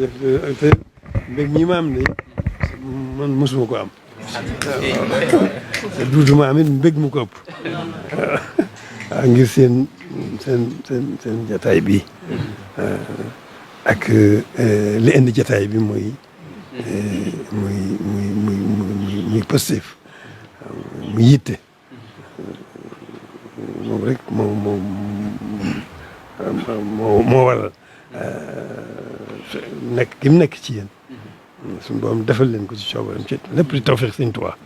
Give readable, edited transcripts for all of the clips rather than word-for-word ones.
te mbég ñi ma am ne man mosuma ko am. te duutuma am it mbég mu ko ëpp. waaw ngir seen jataay bi ak li indi jataay bi muy positif mu yitte moom rek moo waral nekk gi mu nekk ci yéen suñu borom defal leen ko ci coobaram ci lépp di tawfeex Sëñ Tuubaa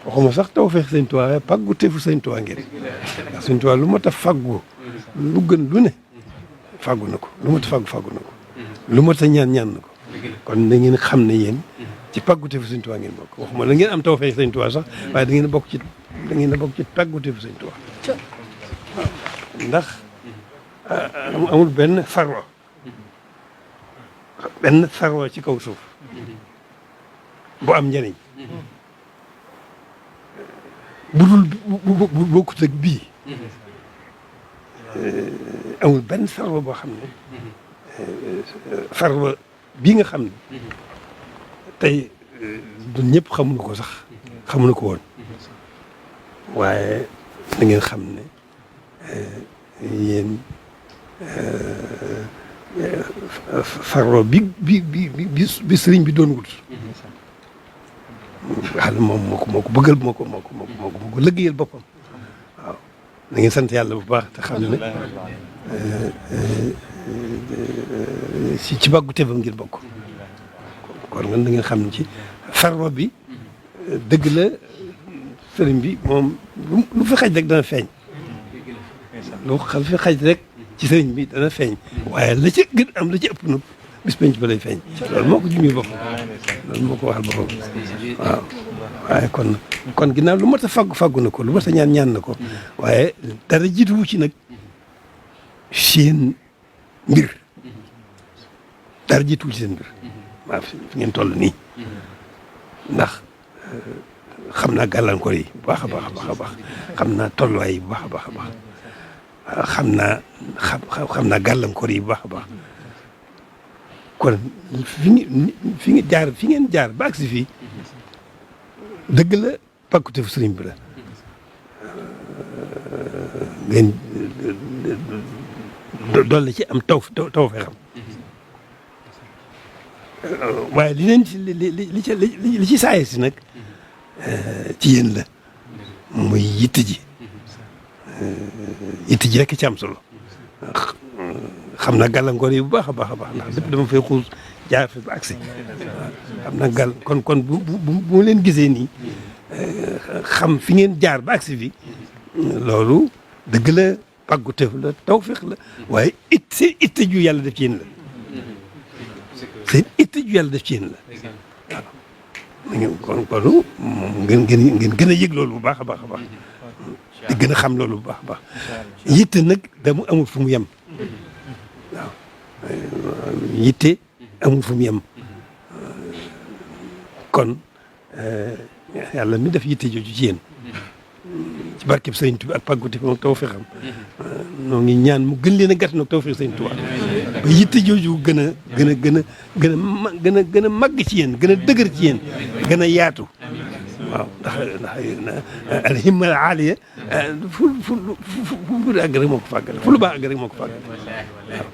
waxuma sax tawfeex Sëñ Tuubaa waaye pàggu teefu Sëñ Tuubaa ngeen ndax Sëñ Tuubaa lu mot a fàggu lu gën lu ne fàggu na ko lu mot a fàggu na ko lu mot a ñaan na ko kon da ngeen xam ne yéen ci pàggu teefu Sëñ Tuubaa ngeen bokk waxuma la ngeen am tawfeex Sëñ Tuubaa sax waaye da ngeen a bokk ci pàggu teefu Sëñ Tuubaa waaw ndax amul benn farwa ci kaw suuf bu am njëriñ bu bokkut ak bii amul benn farwa boo xam ne farwa bii nga xam ne tey du ñëpp xamuñu ko sax xamuñu ko woon waaye da ngeen xam ne yéen farwa bi sëriñ bi doon wut xam ne moom moo ko bëggal moo ko liggéeyal boppam waaw na ngeen sant yàlla bu baax te xam ne ci bàggu teefam ngir bokk kon nga da ngeen xam ne ci farwa bi dëgg la sëriñ bi moom lu fi xaj rek dana feeñ lu fi xaj rek ci sëriñ bi dana feeñ waaye la ci gën am la ci ëpp nag bis penc ba lay feeñ loolu moo ko junjee boppam loolu moo ko waxal boppam waaw waaye kon ginnaaw lu mat a faggu na ko lu mat a ñaan na ko waaye dara jiituwu ci nag seen mbir dara jiituwu ci seen mbir waaw fi ngeen toll nii ndax xam naa gàllankoor yi bu baax a baax xam naa tolluwaay yi bu baax a baax xam naa gàllankoor yi bu baax a baax kon fi ngeen jaar ba agsi fii dëgg la pàkkuteefu sëriñ bi la ngeen dolli ci am taw fexam waaye li leen ci li ci saaye si nag ci yéen la muy yitte ji rek ci am solo xam naa gàllankoor yi bu baax a baax ndax lépp dama fay xuus jaar fi ba agsi xam naa kon bu leen gisee nii xam fi ngeen jaar ba agsi fi loolu dëgg la pàggu teef la tawfeex la waaye seen itte ju yàlla def ci yéen la seen itte ju yàlla def ci yéen la waaw kon ngeen gën a yëg loolu bu baax a baax di gën a xam loolu bu baax yitte nag damu amul fu mu yem waaw yitte amul fu mu yem kon yàlla mi def yitte jooju ci yéen ci barkeb Sëriñ Tuubaa ak pàggute fi moom tawfeexam noo ngi ñaan mu gën leen a gàtt nag tawfeex Sëriñ Tuubaa ba yitte jooju gën a màgg ci yéen gën a dëgër ci yéen gën a yaatu waaw ndax alhimma al aaliya fu àgg rek moo ko fàggale fu lu baax àgg rek moo ko fàggale waaw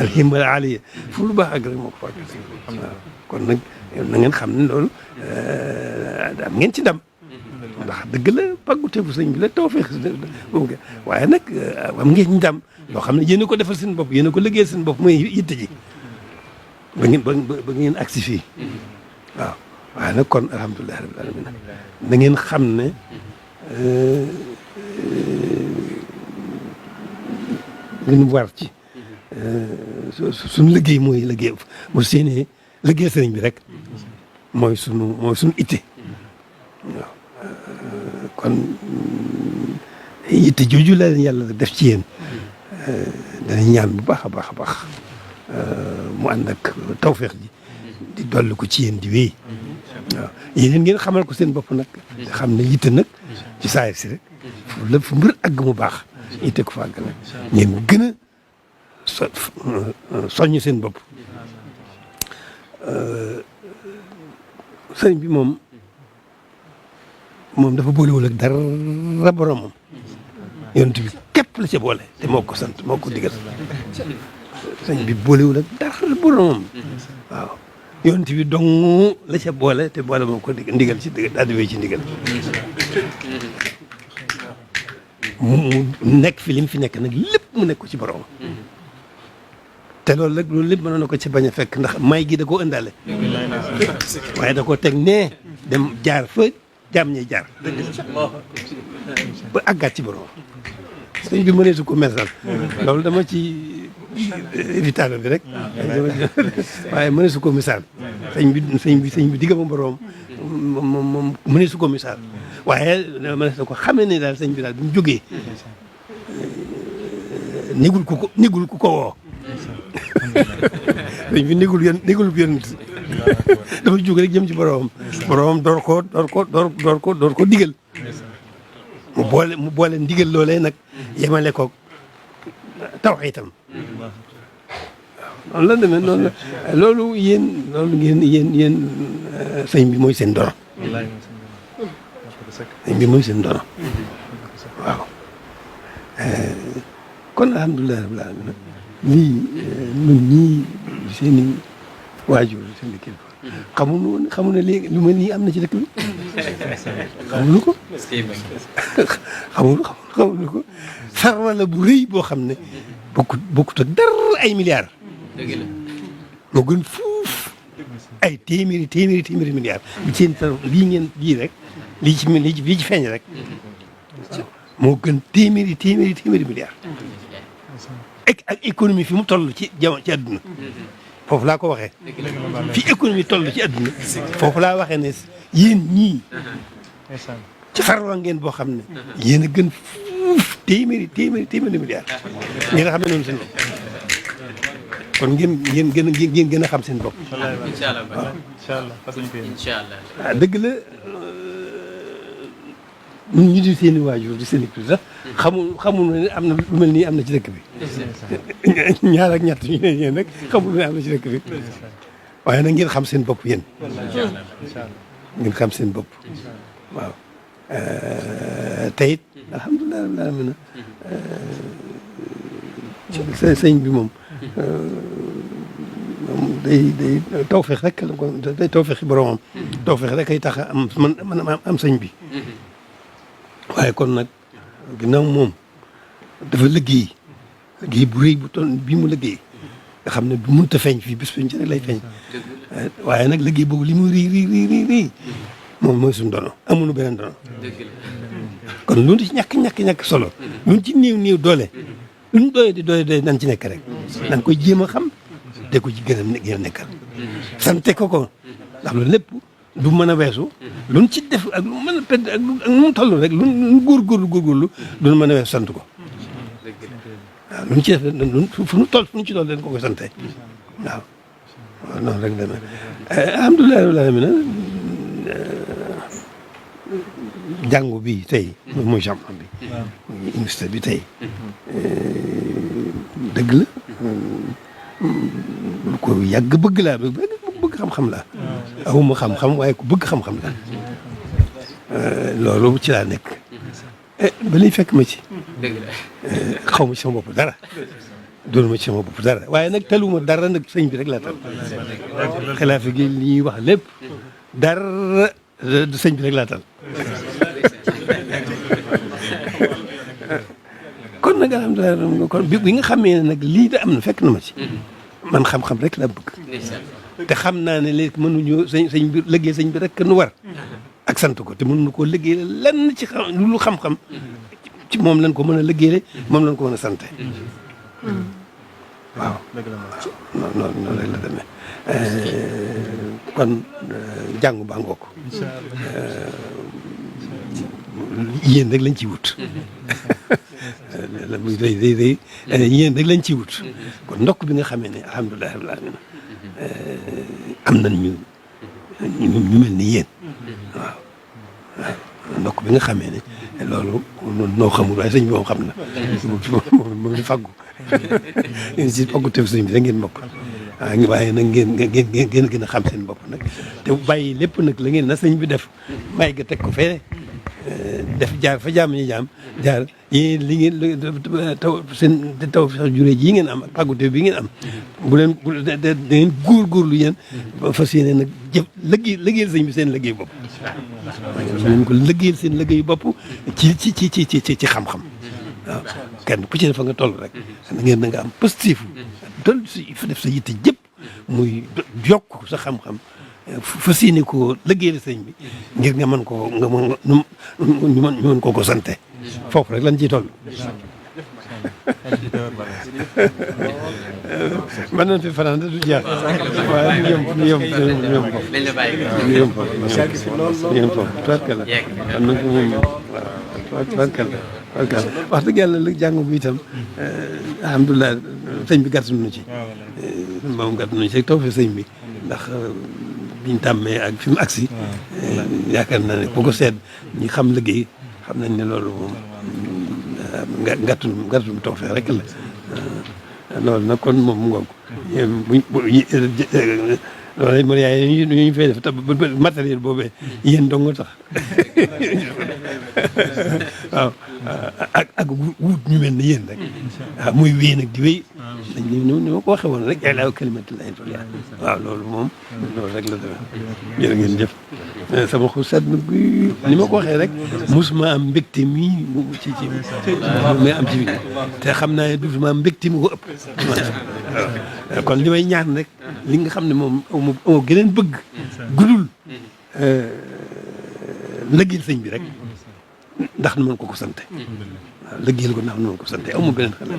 alhimma al aaliya fu lu baax àgg rek moo ko fàggale waaw kon nag na ngeen xam ne loolu am ngeen ci ndam ndax dëgg la pàgguteefu sëñ bi la tawfeex waaye nag am ngeen ci ndam loo xam ne yéen a ko defal seen bopp yéen a ko liggéeyal seen bopp mooy yitte ji ba ngeen agsi fii waaw waaye nag kon alhamdulilah rabbil alamin na ngeen xam ne ngeen war ci suñu liggéey mooy liggéey mu séenee liggéey sëriñ bi rek mooy suñu itte waaw kon itte jooju la leen yàlla def ci yéen danañ ñaan bu baax a baax mu ànd ak tawfeex ji di dolli ko ci yéen di wéy waaw yéen ngeen xamal ko seen bopp nag te xam ne yitte nag ci saayir si rek fu mbir àgg mu baax yitte ko fa àgg nag ngeen gën a soññ seen bopp sëriñ bi moom dafa boolewul ak dara boromam yonent bi képp la ca boole te moo ko sant moo ko digal sëriñ bi boolewul ak dara boromam waaw yonent bi dong la ca boole te boole moo ko ndigal ci daal di wéy ci ndigal mu nekk fi lim fi nekk nag lépp mu nekk ko ci borom te loolu lépp mënoon na ko ci bañ a fekk ndax may gi da koo ëndaale waaye da koo teg nee dem jaar fa jaam ñuy jaar ba àggaat ci borom sëñ bi mënee su ko mesal loolu dama ci évitalo bi rek waaye mënee su ko misaal sëñ bi digga ma borom moom mënee su ko misaal waaye mënee su ko xamee ne daal sëñ bi daal bi mu jógee négul ku ko woo sëñ bi négul yonent dafa jóg rek jëm ci boromam door ko digal mu boole ndigal loolee nag yemale ko tawhiidam waaw noonu la demee noonu la loolu yéen sëñ bi mooy seen dono sëñ bi mooy seen dono waaw kon alhamdulilah rabbil alamin lii ñun ñii seen i waajur seen i kilifa xamu ne léegi lu mel nii am na ci dëkk bi xamuñu ko xamuñu ko sarwa la bu rëy boo xam ne bokkut ak dara ay milliards moo gën fuuf ay téeméeri milliards bi seen sar lii rek lii ci feeñ rek moo gën téeméeri milliards ak économie fi mu toll ci àdduna foofu laa ko waxee fi économie toll ci àdduna foofu laa waxee ne yéen ñii ci farwa ngeen boo xam ne yéen a gën fuuf téeméeri milliards ngeen xam ne noonu seen bopp kon ngeen gën a xam seen bopp waaw dëgg la ñun ñu di seen i waajur di seen i kii sax xamul ne am na lu mel nii am na ci dëkk bi ñaar ak ñett ñu ne yéen rek xamul ne am na ci dëkk bi waaye nag ngeen xam seen bopp yéen ngeen xam seen bopp waaw te it alhamdulilah rabbil alamin sëñ bi moom day tawfeex rek la ko day tawfeexi boromam tawfeex rek ay tax am am sëñ bi waaye kon nag ginnaaw moom dafa liggéey bu rëy bu toll bii mu liggéey nga xam ne du mënut a feeñ fii bés feeñ ci rek lay feeñ waaye nag liggéey boobu li muy rii moom mooy suñu dono amuñu beneen dono kon lu ci ñàkk solo lu ci néew doole lu ñu doole nan ci nekk rek nan koy jéem a xam te ko ci gën a nekkal sante ko ndax loolu lépp du mën a weesu luñ ci def ak lu mën a pedd ak lu mu toll rek luñ góorgóorlu duñ mën a weesu sant ko waaw luñ ci def fu ñu ci toll dañ ko koy sante waaw noonu rek la alhamdulilah rabbil alamin jàngu bi tey mooy champion bi université bi tey dëgg la lu ko yàgg bëgg laa bëgg xam-xam la awuma xam-xam waaye ku bëgg xam-xam la loolu ci laa nekk ba lay fekk ma ci xaw ma ci sama bopp dara doon ma ci sama bopp dara waaye nag taluma dara nag sëñ bi rek laa tal xilaafa gi li ñuy wax lépp dara sëñ bi rek laa tal kon nag alhamdulilah kon bi nga xamee ne nag lii da am na fekk na ma ci man xam-xam rek laa bëgg te xam naa ne léegi mënuñu sëñ bi liggéey sëñ bi rek nu war ak sant ko te mënuñu koo liggéey lenn ci lu xam-xam ci moom lañ ko mën a liggéeyee moom lañ ko mën a sante waaw noonu rek la demee kon jàngu baa ngoog yéen rek lañ ciy wut yéen rek lañ ciy wut kon ndokk bi nga xamee ne alhamdulilah rabbil alamin am nañ ñu mel ni yéen waaw ndokk bi nga xamee ne loolu noo xamul waaye sëñ bi moom xam na moom di faggu yéen si faggu teew sëñ bi da ngeen bokk waaye nag ngeen gën a xam seen bopp nag te bàyyi lépp nag la ngeen na sëñ bi def may ga teg ko fee def jaar fa jaam ñi jaam jaar yéen li ngeen taw sax juree ji ngeen am ak pàggute bi ngeen am bu leen da ngeen góorgóorlu yéen fas yéene nag jëf liggéeyal sëñ bi seen liggéey bopp ngeen ko liggéeyal seen liggéey bopp ci xam-xam waaw kenn ku ci ne fa nga toll rek na ngeen na nga am positif dol si fa def sa yitte jëpp muy yokk sa xam-xam fas yéene ko liggéeyal sëñ bi ngir nga mën koo nga mën koo ko sante foofu rek lañ ciy toll mën nañ fi fanaan du jeex waaye ñu yëm foofu tubarkalla am na ko moom waaw tubarkalla wax dëgg yàlla lu jàng bi itam alhamdulilah sëñ bi gàtt nañu ci moom gàtt nañu ci rek taw fi sëñ bi ndax biñ tàmmee ak fi mu agsi yaakaar naa ne bu ko seet ñi xam liggéey xam nañ ne loolu moom gàttum taw fi rek la loolu nag kon moom mu ngoog loolu mooy yaay ñu fay def te matériel boobee yéen dong tax waaw ak wut ñu mel ne yéen rek waaw muy wéy nag di wéy ni ma ko waxee woon rek ilaa kalimatillahi al-ulya waaw loolu moom loolu rek la demee jërë ngeen jëf sama xol sedd na ni ma ko waxee rek mosuma am mbégte mi ci mais am ci biir te xam naa ne dutuma am mbégte mu ko ëpp waaw kon li may ñaan rek li nga xam ne moom amoo gëneen bëgg gudul lëggeel sëñ bi rek ndax nu mën ko sante waaw lëggeel ko ndax nu mën ko sante amoo beneen xel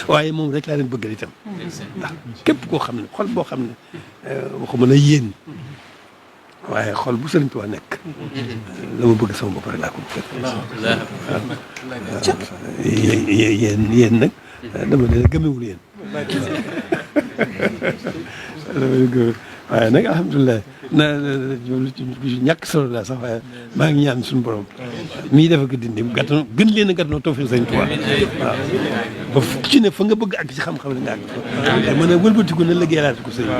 waaye moom rek laa leen bëggal itam ndax képp koo xam ne xol boo xam ne waxuma la yéen waaye xol bu Sëriñ Tuubaa nekk la ma bëgg sama bopp rek laa ko bëgg yéen nag dama leen gëmewul yéen waaye nag alhamdulilah ñàkk solo la sax waaye maa ngi ñaan suñu borom mii dafa ko dindi gàttanoo gën leen a gàttanoo tawfiq Sëriñ Tuubaa waaw ba ci ne fa nga bëgg ak ci xam-xam ne nga àgg fa mën a wëlbatiku na liggéeyalaat ko sëriñ